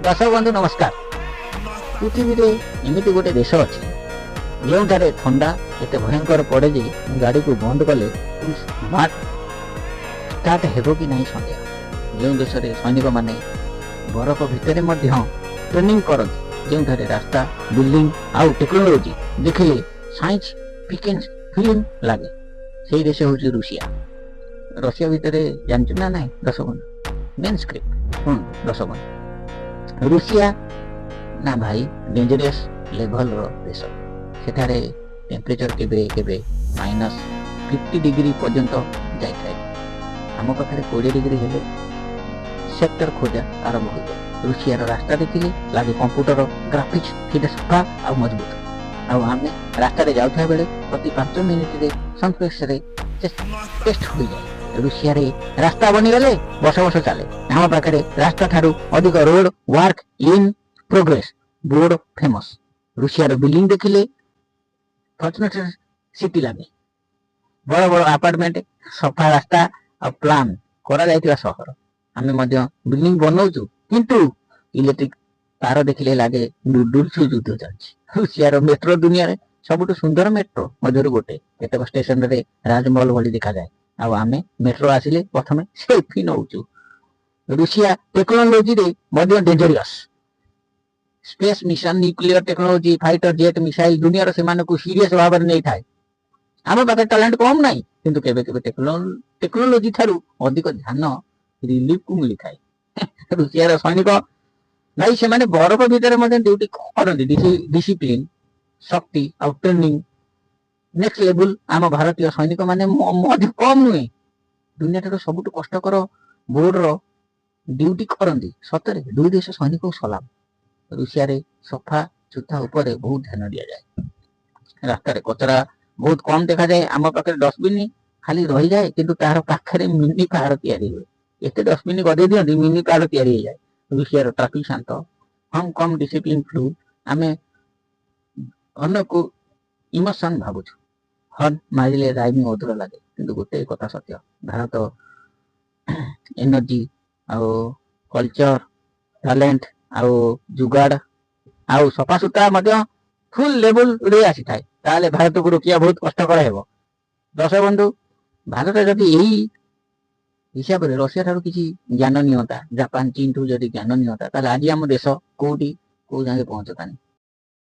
ଦର୍ଶକ ବନ୍ଧୁ, ନମସ୍କାର। ପୃଥିବୀରେ ଏମିତି ଗୋଟେ ଦେଶ ଅଛି, ଯେଉଁଠାରେ ଥଣ୍ଡା ଏତେ ଭୟଙ୍କର ପଡ଼େ ଯେ ଗାଡ଼ିକୁ ବନ୍ଦ କଲେ ସ୍ମାର୍ଟ ଷ୍ଟାର୍ଟ ହେବ କି ନାହିଁ ସନ୍ଦେହ। ଯେଉଁ ଦେଶରେ ସୈନିକମାନେ ବରଫ ଭିତରେ ମଧ୍ୟ ଟ୍ରେନିଂ କରନ୍ତି, ଯେଉଁଠାରେ ରାସ୍ତା, ବିଲ୍ଡିଂ ଆଉ ଟେକ୍ନୋଲୋଜି ଦେଖିଲେ ସାଇନ୍ସ ଫିକ୍ସନ ଫିଲ୍ମ ଲାଗେ, ସେଇ ଦେଶ ହେଉଛି ରୁଷିଆ। ରଷିଆ ଭିତରେ ଜାଣିଛୁ ନା ନାହିଁ ଦର୍ଶକ ବନ୍ଧୁ? ମେନ୍ ସ୍କ୍ରିପ୍ଟ ଶୁଣନ୍ତୁ ଦର୍ଶକ ବନ୍ଧୁ। ରୁଷିଆ ନା ଭାଇ, ଡେଞ୍ଜରିୟସ୍ ଲେଭଲର ଦେଶ। ସେଠାରେ ଟେମ୍ପରେଚର କେବେ କେବେ -50 ଡିଗ୍ରୀ ପର୍ଯ୍ୟନ୍ତ ଯାଇଥାଏ। ଆମ ପାଖରେ 20 ଡିଗ୍ରୀ ହେଲେ ସ୍ୱେଟର ଖୋଜା ଆରମ୍ଭ ହୋଇଯାଏ। ରୁଷିଆର ରାସ୍ତା ଦେଖିଲେ ଲାଗେ କମ୍ପ୍ୟୁଟର ଗ୍ରାଫିକ୍ସ, ସେଇଟା ସଫା ଆଉ ମଜବୁତ। ଆଉ ଆମେ ରାସ୍ତାରେ ଯାଉଥିବା ବେଳେ ପ୍ରତି 5 ମିନିଟରେ ସନଫ୍ଲେକ୍ସରେ ଟେଷ୍ଟ ହୋଇଯାଏ। ରୁଷିଆରେ ରାସ୍ତା ବନିଗଲେ ବର୍ଷ ବର୍ଷ ଚାଲେ। ଆମ ପାଖରେ ରାସ୍ତା ଠାରୁ ଅଧିକ road work in progress board famous. ରୁଷିଆର ବିଲ୍ଡିଂ ଦେଖିଲେ ଫର୍ଚୁନେଟର ସିଟି ଲାଗେ। ବଡ଼ ବଡ଼ ଆପାର୍ଟମେଣ୍ଟ, ସଫା ରାସ୍ତା ଆଉ ପ୍ଲାନ୍ କରାଯାଇଥିବା ସହର। ଆମେ ମଧ୍ୟ ବିଲ୍ଡିଂ ବନଉଛୁ, କିନ୍ତୁ ଇଲେକ୍ଟ୍ରିକ ତାର ଦେଖିଲେ ଲାଗେ ନୁଡୁଲ୍ସ ଯୁଦ୍ଧ ଚାଲିଛି। ରୁଷିଆର ମେଟ୍ରୋ ଦୁନିଆରେ ସବୁଠୁ ସୁନ୍ଦର ମେଟ୍ରୋ ମଧ୍ୟରୁ ଗୋଟେ। କେତେକ ଷ୍ଟେସନରେ ରାଜମହଲ ଭଳି ଦେଖାଯାଏ। ଆଉ ଆମେ ମେଟ୍ରୋ ଆସିଲେ ପ୍ରଥମେ ସେଲ୍ଫି ନଉଛୁ। ରୁଷିଆ ଟେକ୍ନୋଲୋଜିରେ ମଧ୍ୟ dangerous. Space mission, nuclear technology, fighter jet, missile ଦୁନିଆର ସେମାନଙ୍କୁ ସିରିୟସ ଭାବରେ ନେଇଥାଏ। ଆମ ପାଖରେ ଟ୍ୟାଲେଣ୍ଟ କମ ନାହିଁ, କିନ୍ତୁ କେବେ କେବେ ଟେକ୍ନୋଲୋଜି ଠାରୁ ଅଧିକ ଧ୍ୟାନ ରିଲିଫକୁ ମିଳିଥାଏ। ରୁଷିଆର ସୈନିକ ଭାଇ, ସେମାନେ ବରଫ ଭିତରେ ମଧ୍ୟ ଡ୍ୟୁଟି କରନ୍ତି। ଡିସିପ୍ଲିନ, ଶକ୍ତି ଆଉ ଟ୍ରେନିଂ ନେକ୍ସଟ ଲେଭେଲ। ଆମ ଭାରତୀୟ ସୈନିକ ମାନେ ମଧ୍ୟ କମ ନୁହେଁ। ଦୁନିଆଠାରୁ ସବୁଠୁ କଷ୍ଟକର ବୋର୍ଡର ଡ୍ୟୁଟି କରନ୍ତି। ସତରେ ଦୁଇ ଦେଶ ସୈନିକକୁ ସଲାମ। ରୁଷିଆରେ ସଫା ସୁଥା ଉପରେ ବହୁତ ଧ୍ୟାନ ଦିଆଯାଏ। ରାସ୍ତାରେ କଚରା ବହୁତ କମ ଦେଖାଯାଏ। ଆମ ପାଖରେ ଡଷ୍ଟବିନ ଖାଲି ରହିଯାଏ, କିନ୍ତୁ ତାହାର ପାଖରେ ମିନି ପାହାଡ ତିଆରି ହୁଏ। ଏତେ ଡଷ୍ଟବିନ ଗଦେଇ ଦିଅନ୍ତି, ମିନି ପାହାଡ ତିଆରି ହେଇଯାଏ। ରୁଷିଆର ଟ୍ରାଫିକ ଶାନ୍ତ, ହମ କମ ଡିସିପ୍ଲିନ ଫ୍ଲୁ। ଆମେ ଅନ୍ୟକୁ ଇମୋସନ ଭାବୁଛୁ। ହର୍ନ ମାରିଲେ ରାଇମିଂ ଅଧୁରା ଲାଗେ। କିନ୍ତୁ ଗୋଟେ କଥା ସତ୍ୟ, ଭାରତ ଏନର୍ଜି ଆଉ କଲଚର, ଟ୍ୟାଲେଣ୍ଟ ଆଉ ଯୁଗାଡ ଆଉ ସଫାସୁତରା ମଧ୍ୟ ଫୁଲ ଲେବୁଲରେ ଆସିଥାଏ, ତାହେଲେ ଭାରତକୁ ରୋକିବା ବହୁତ କଷ୍ଟକର ହେବ। ଦର୍ଶକ ବନ୍ଧୁ, ଭାରତ ଯଦି ଏଇ ହିସାବରେ ରଷିଆ ଠାରୁ କିଛି ଜ୍ଞାନ ନିଅନ୍ତା, ଜାପାନ, ଚୀନ ଠୁ ଯଦି ଜ୍ଞାନ ନିଅନ୍ତା, ତାହେଲେ ଆଜି ଆମ ଦେଶ କୋଉଠି କୋଉ ଯାକେ ପହଞ୍ଚନ୍ତାନି।